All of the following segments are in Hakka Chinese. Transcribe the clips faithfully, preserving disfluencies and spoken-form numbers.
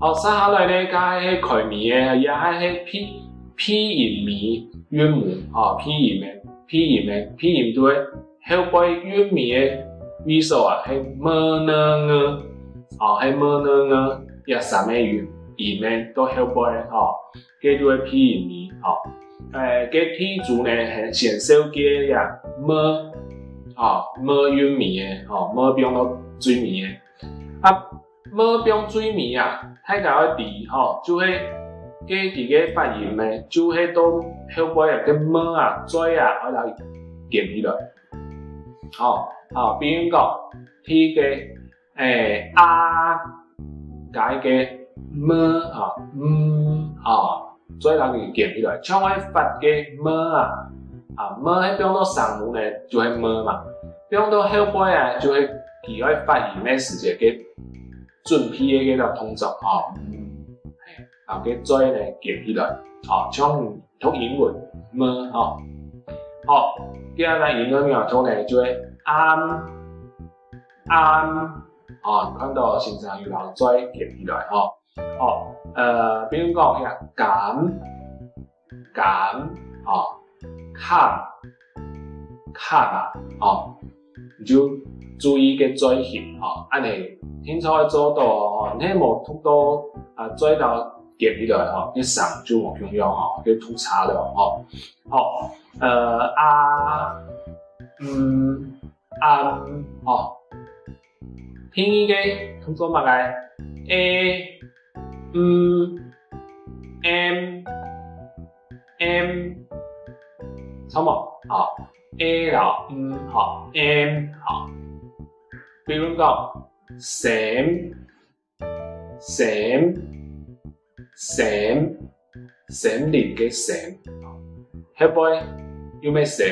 好，續下來呢，該係開尾个，也係鼻，鼻音尾韻母，吼，鼻音个，鼻音个，鼻音對後背韻尾个位所啊，係m、n、ng，吼，係m、n、ng，這三個韻，音呢，到後背，吼，該就係鼻音尾，吼。誒，該第一組呢，係先紹介這m，吼，m韻尾个，吼，m放到最尾个。啊，m放最尾啊，大家愛知，吼，就係該佢个發音呢，就係到後背啊，該m啊，嘴啊，愛摎佢弇起來。吼，吼，比如講，第一個，誒，a，加一個m，吼，m，吼，嘴摎佢弇起來，像愛發个m啊，啊，m係放到聲母呢，就係m嘛，放到後背啊，就係佢愛發音个時節个準備个該個動作，吼，嗯，嘿，摎該嘴呢弇起來，吼，像讀英文m，吼。好，第二個音个苗頭呢，就係am，am，吼，看到先生有摎嘴弇起來，吼。好，呃，比如講，這甘，甘，吼，坎，坎啊，吼，你就注意該嘴型，吼，恁呢定著愛做到，吼，你係無讀到，啊，嘴摎弇起來，吼，該聲就無共樣，吼，該讀差了，吼。好，呃，啊，嗯，啊，吼。第二個讀做麼个？e， m，m，m，著無？吼，e摎m，吼，m，吼。比如講，森，森，森，森林个森，後背有無森？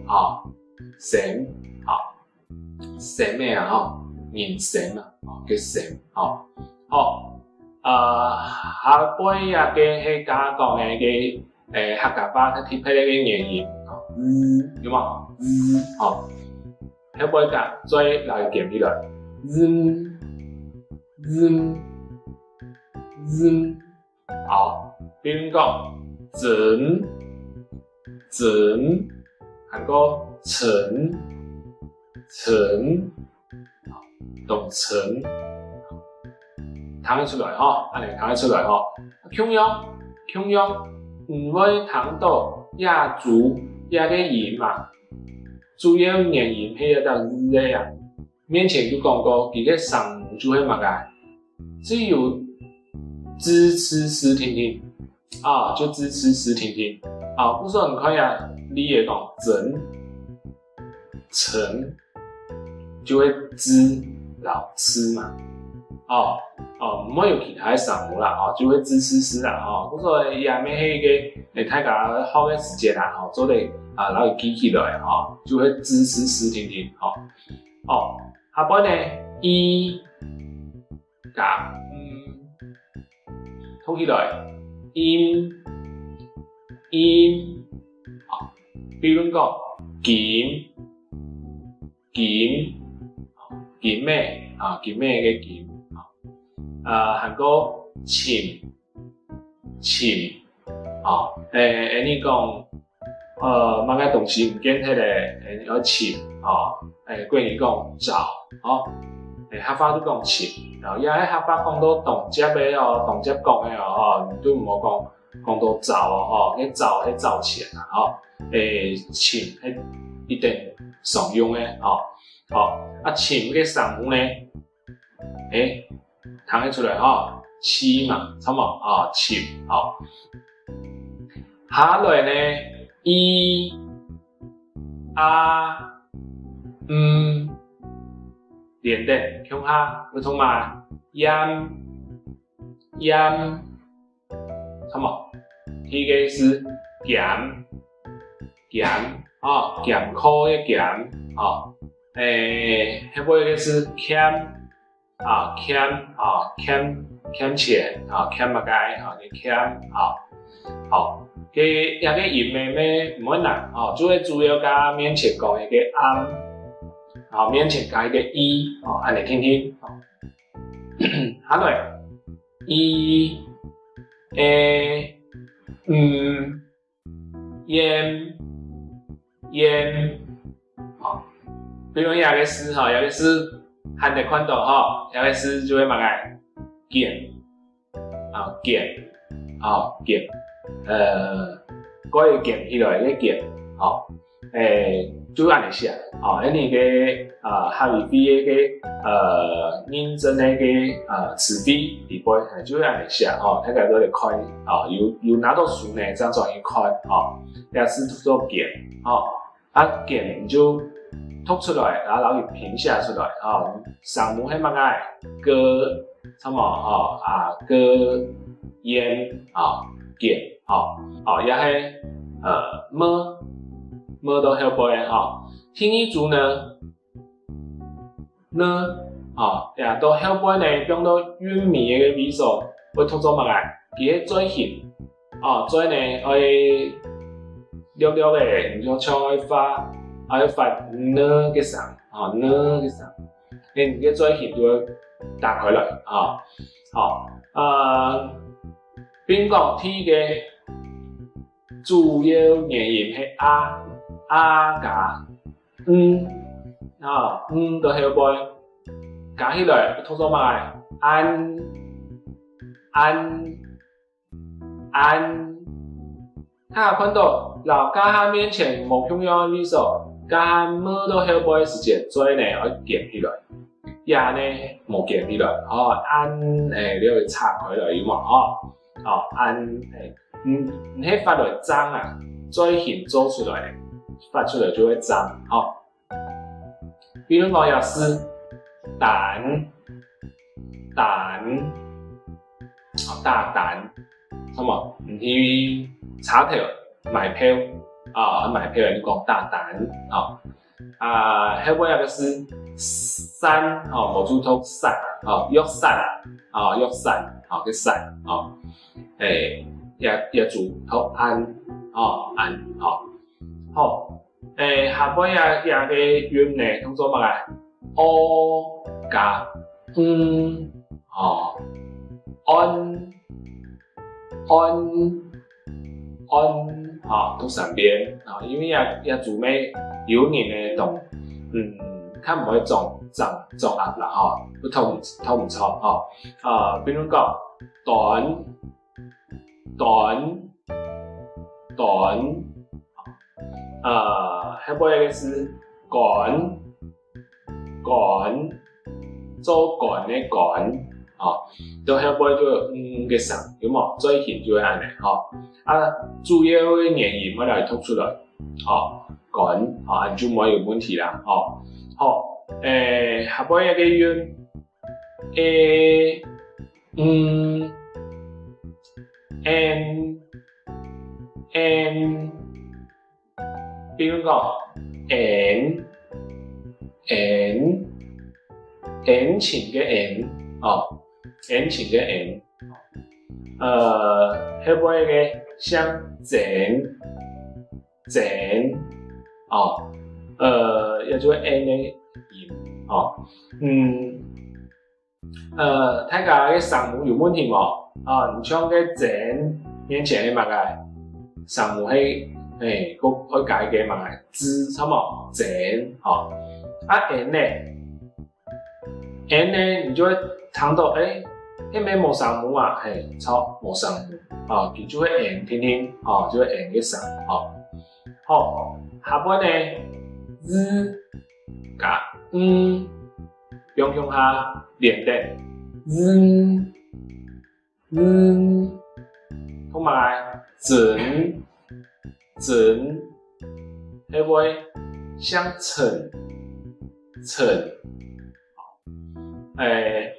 吼，森，吼。 生命啊，吼，人生啊，吼，个生，吼。好，呃，下背啊，个係加講个，个，誒，客家話較特別个元音，吼，嗯，有無？嗯，吼，後背加，嘴摎佢弇起來，嗯，嗯，嗯。 好，比如講，真，真，還過陳，陳，當陳，聽得出來吼，恁呢聽得出來吼。共樣，共樣，毋會聽到這組這个音嘛，主要元音係這隻z个啊。 面前就講過，佢个聲母就係麼个？只有z、c、s定定，啊，就z、c、s定定。啊，故所你看啊，例如講，真、陳，就係z摎c嘛。哦，哦，毋會有其他个聲母啦，哦，就係z、c、s啦，哦。故所也毋係一個，誒，大家學个時節啦，哦，做得，啊，摎佢記起來，哦，就係z、c、s定定，哦。 哦，下背呢，i加m，讀起來，im，im。好，比如講，金，金，金仔，啊，金仔个金，啊，還過尋， 尋，哦，誒，恁呢講，呃，麼个東西毋見忒咧，誒，愛尋，哦，誒，國語講找，哦，誒，客話就講尋，哦，也係客話講到當輒个哦，當輒講个哦，吼，你就毋好講，講到找哦，吼，該找係找錢啊，吼，誒，尋係一定常用个，吼，好，啊，尋个聲母呢，誒， 聽得出來吼，尋嘛，著無？哦，尋，哦。下來呢，i、a、m，連等共下，會讀麼？iam，iam，著無？第一個係兼，兼，哦，兼課个兼，哦，誒，後背个係欠， 啊，欠，啊，欠，欠錢，啊，欠麼个，啊，欠，啊，好，該，這个音仔乜毋會難，啊，就係主要加面前講一個am，啊，面前加一個i，啊，恁呢定定，啊。下來， ，i，e，n，iên，iên。好，比如這個字吼，這個字還得看到吼，這個字就係麼个？建。 啊，建，啊，建，呃，蓋建起來个建，吼，欸，就恁仔寫，吼，恁仔个，呃，客語个个，呃，認證个个，呃，詞彙裡背，欸，就恁仔寫，吼，大家都來看，吼，有，有拿到書呢，正轉去看，吼，這係讀做建，吼。 啊，建你就讀出來，然後摎佢拼寫出來，吼，聲母係麼个？个，著無？吼，啊，个，iên，吼，建，吼，吼，也係，呃，m，m到後背，吼。第二組呢，n，吼，這到後背呢，放到韻尾个位所，會讀做麼个？佢个嘴形， 哦，嘴呢，愛略略仔，你就像愛發，愛發n个聲，哦，n个聲，你个嘴形就會打開來，哦。好，呃，並講第一個主要元音係a，a加n，啊，n到後背，加起來讀做麼个？an，an。 an。大家看到，摎加下面前無共樣个位所，加下m到後背个時節，嘴呢愛捲起來，這呢無捲起來，哦，an，欸，你愛拆開來，有無？哦，哦，an，欸，毋，毋係發來張啊，嘴形做出來，發出來就會張，哦。 比如講這字，單，單，哦，打單，著無？你去車頭買票，啊，買票你講打單，哦。啊，後尾這個字，傘，哦，無注讀傘，哦，雨傘，哦，雨傘，哦，个傘，哦。欸，這，這注讀an，哦，an，哦。好， 欸，下背這，這個韻呢，讀做麼个？o加n，哦，on，on，on，哦，讀三遍，哦，因為這，這注尾有人呢，當，嗯，較毋會掌，掌，掌握啦，吼，會讀毋，讀毋著，吼。啊，比如講，短，短，短， 呃，後背个字，官，官，做官个官，哦，到後背就有n个聲，有無？嘴形就會恁仔，吼。啊，主要个元音愛來讀出來，吼，官，吼，恁就毋會有問題啦，吼。好，欸，下背个韻，e，n，en， en，比如講，恩，恩，恩情个恩，哦，恩情个恩。呃，後背个像曾，曾，哦，呃，也就係n个音，哦，嗯， 呃，大家个聲母有問題無？啊，你像該曾面前个麼个？聲母係，欸，該愛加一個麼个？z，著無？曾，吼。啊，en呢？en呢，你就會聽到，欸，該乜無聲母啊？係，著，無聲母。啊，佢就會en定定，啊，就會en个聲，吼。好，下背呢，z加n， 兩向下連等，z，z，同埋真，真，係會像陳，陳，欸，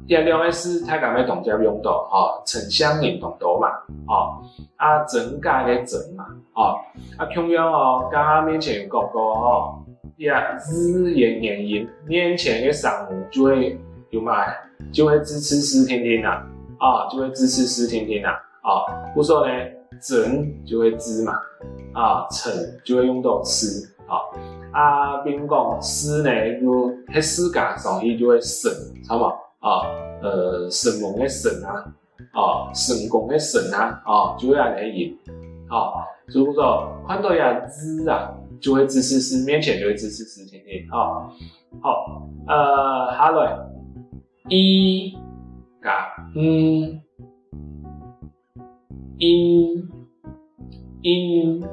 這兩個字大家乜當輒用到，吼，陳姓人當多嘛，吼，啊，真假个真嘛，吼，啊，共樣哦，頭下面前有講過，吼，這z元音面前个聲母就會有麼个，就會z c s定定啊，啊，就會z c s定定啊，啊，故所呢，真就會z嘛，啊，陳就會用到c，啊，啊，比如講s呢，就係字加上去就會神，著無？啊，呃，成功个成啊，啊，成功个成啊，啊，就會恁樣音。啊，所以說看到這字啊，就會指示詞，面前就會指示詞定定，啊。好，呃，下來，i加ng，in，in，in，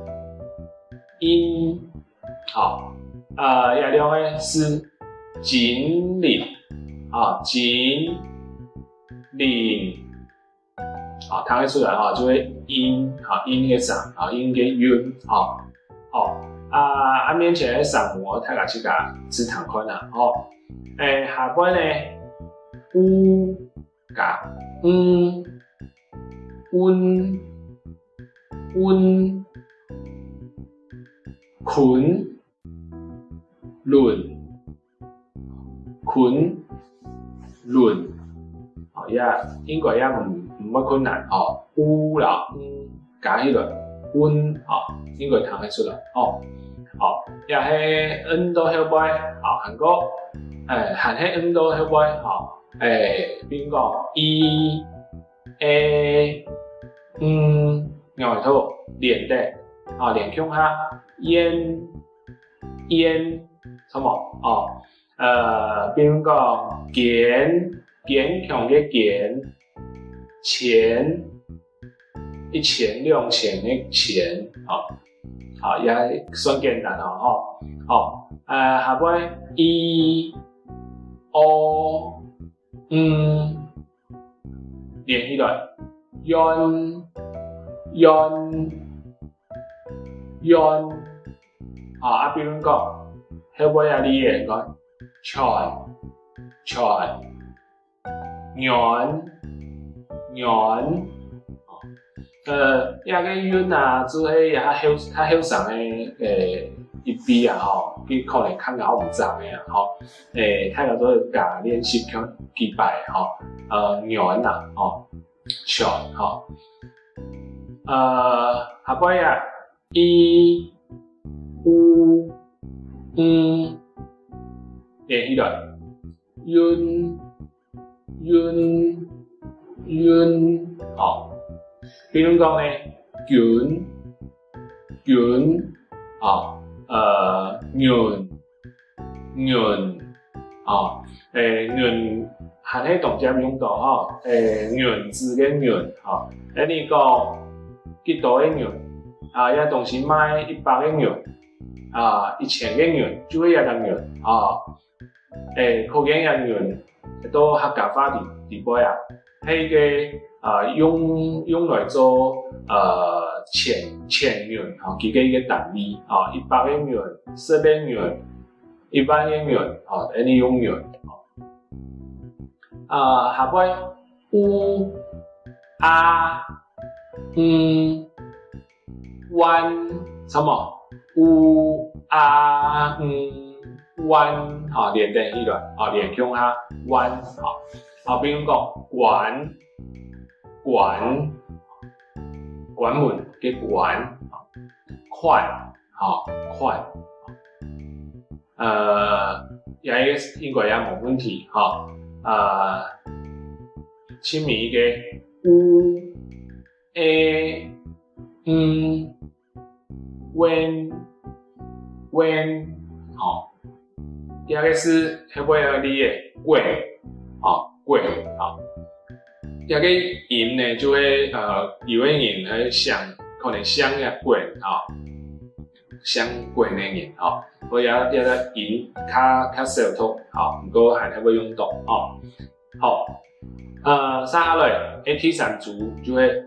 好，呃，這兩個係精靈，啊，精靈，啊，聽得出來哈，就係in，啊，in个聲，啊，in个韻，啊，好，啊，啊面前个聲母，大家自家試聽看啊，吼。誒，下背呢，u加ng，un，un，崑， 輪，崑，輪，哦，也應該也毋，毋會困難，哦。u摎ng加起來，崑，哦，應該聽得出來，哦。哦，也係n到後背，哦，還過，誒，還係n到後背，哦，誒，比如講，i，e，ng，然後連得，哦，連共下，en， en，著無？哦，呃，比如講，堅，堅強个堅，千，一千、兩千个千，哦，好，也算簡單哦，吼。好，呃，下背，i，o，ng，連起來，on，on，on。啊，啊，比如講，後背啊，你也講，全，全，元，元。呃，這個韻啊，就係這較後，較後生个，呃，一輩啊，吼，佢可能較咬毋著个啊，吼。誒，大家都加練習看幾擺，吼。呃，元啊，吼。 全，吼。呃，下背啊，i，u，ng，連起來，運，運，運，吼。比如講呢，軍，軍，吼，呃，銀， 銀，吼，誒，銀還係當常用著吼，誒，銀子个銀，吼。恁呢講，幾多个銀，啊，這東西賣一百個銀，啊，一千個銀，就係這個銀，吼。誒，可見這銀到客家話裡，裡背啊， 係一個，呃，用，用來做，呃，錢，錢銀，吼，佢个一個單位，吼，一百個銀，十個銀，一萬個銀，吼，恁呢用銀，吼。啊，下背，u，a，ng， 萬，著無？u、a、ng，萬，吼，連等起來，吼，連共下，萬，吼。吼，比如講，關，關，關門个關，款，吼，款。呃，這個應該也無問題，吼。呃，盡尾一個，u、 e、ng，wen，wen，吼。這個係後背个字，滾，吼，滾，吼。這個音呢，就係，呃，有个人係姓，可能姓這滾，吼，姓滾个人，吼。所以這，這個音較，較少讀，吼，毋過還係會用著，吼。 好，呃，續下來，誒，第三組就係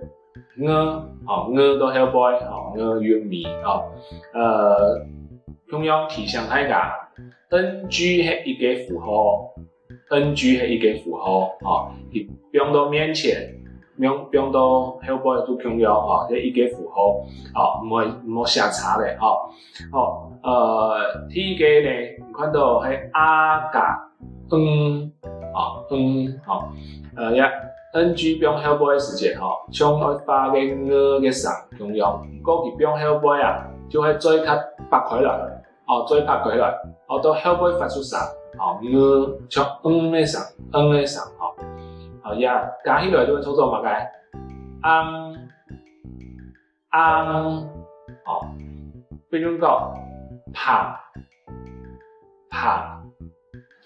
ng，吼，ng到後背，吼，ng韻尾，吼。呃，共樣提醒大家，ng係一個符號，ng係一個符號，吼，佢放到面前，放，放到後背都共樣，吼，係一個符號，吼，毋好，毋好寫差咧，吼。好，呃，第一個呢，你看到係a加 ng，吼，ng，吼。呃，這ng放後背个時節，吼，像愛發个ng个聲共樣，毋過佢放後背啊，就會嘴較擘開來，吼，嘴擘開來，吼，到後背發出聲，吼，ng，像ng个聲，ng个聲，好，這加起來就會讀做麼个？翁，翁，哦，比如講，彭，彭，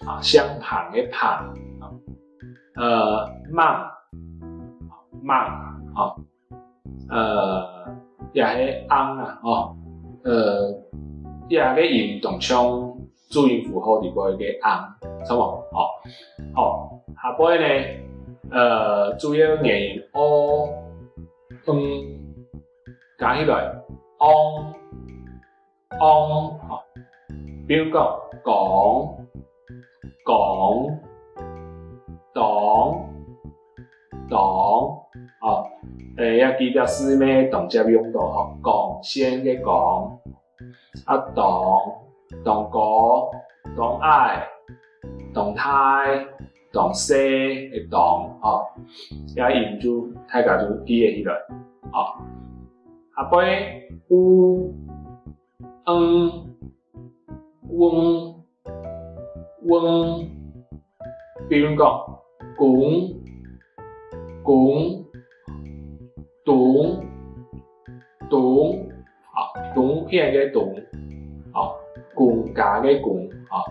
啊，姓彭个彭，呃，孟，孟，哦， 呃，也係翁啊，吼，呃，這个音當像注音符號裡背个翁，著無？吼，好，下背呢，呃，主要元音o、ng，加起來，ong， ong，吼，比如講，光，光，當，當，吼，誒，這幾隻字乜當輒用到，吼，光線个光，啊，當，當高，當矮，當大，當細个當，吼，這音就大家就記得起來，吼。下背，u， ng、ung，ung，比如講，公，公，東，東，啊，東片个東，啊，公家个公，啊。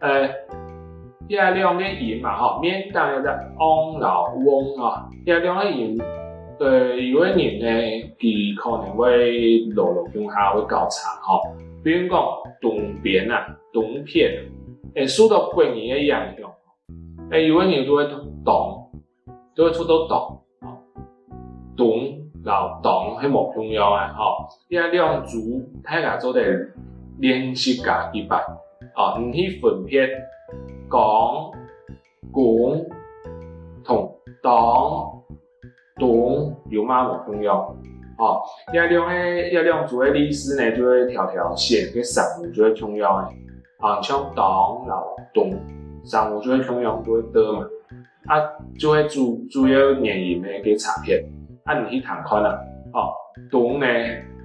呃，這兩个音嘛，吼，面頂有隻ong摎ung，吼，這兩个音，對有个人呢，佢可能會摎摎共下會搞差，吼。比如講，東邊啊，東片，誒，受到國語个影響，誒，有个人就會讀東， 就會讀做當。東摎當係無共樣个，吼。這兩組大家做得練習加幾擺，哦，你去分別光、公同當、東有麼無共樣。哦，這兩个，這兩組个例字呢，就會挑挑選，該三組就會共樣个。 啊，像當摎東，三組就會共樣就會得嘛。啊，就會主，主要元音个个差別。啊，你去聽看啊，哦，東呢，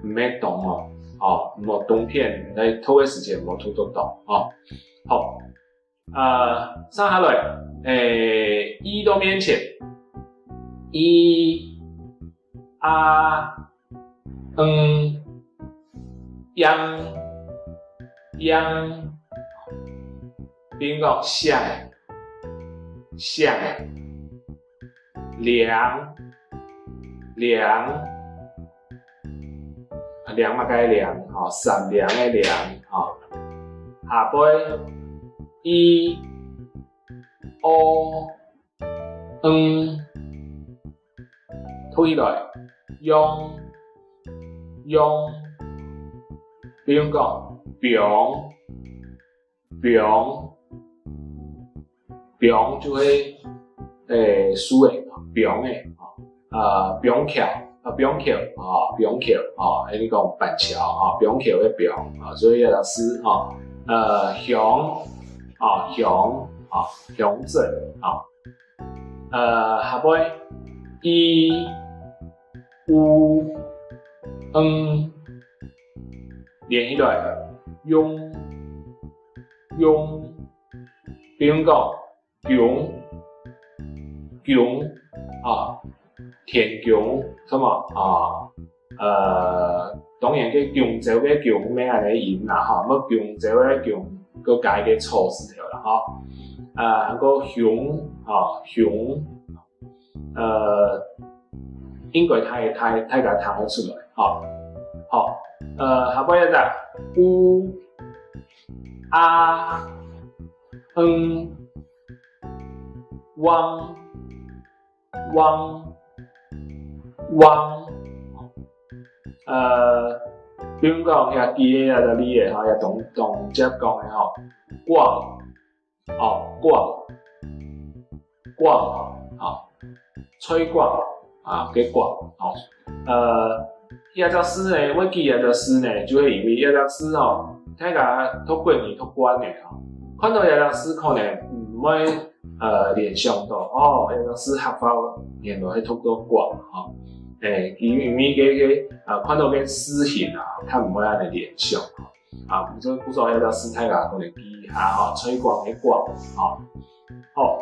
毋係當哦，哦，無東片，來讀个時節無讀到當，哦。好，呃，接下來，誒，i到面前，i、a、 ng、yang、yang，比如講，寫，寫，涼，涼，啊，涼麼个涼？吼，善良个良，吼。下背，i、o、 ng，讀起來，yang，yang。比如講，放，放，放就係，誒，樹仔，放仔，呃，放橋，啊，放橋，啊，放橋，啊，恁呢講板橋，啊，放橋个放，啊，所以這隻字，啊，呃，鄉，啊，鄉，啊，鄉鎮，啊。 呃，下背，i、u、ng，連起來，yang，yang。比如講，弓，弓，啊，天弓，什麼，啊， 呃，當然該弓蕉个弓毋係恁呢音啦，吼，毋過弓蕉个弓，過加一個草字頭啦，吼。呃，還過熊，吼，熊，呃，應該大，大，大家聽得出來，吼。好，呃，下背一隻，u、a、ng、wang， wang，wang，呃，比如講，這句个這隻例仔吼，這當，當輒講个吼，光，哦，光，光，哦，吹光，啊，个光，哦。呃，這隻字呢，會記這隻字呢，就係因為這隻字吼，大家讀國語讀慣了吼，看到這隻字可能毋會 呃，聯想到，哦，這隻字客話原來係讀做光，吼。誒，因為，因為該，該，啊，看到該字形啊，較毋會恁呢聯想，吼。啊，故所，故所這隻字大家可能記一下，吼，吹光个光，吼。好，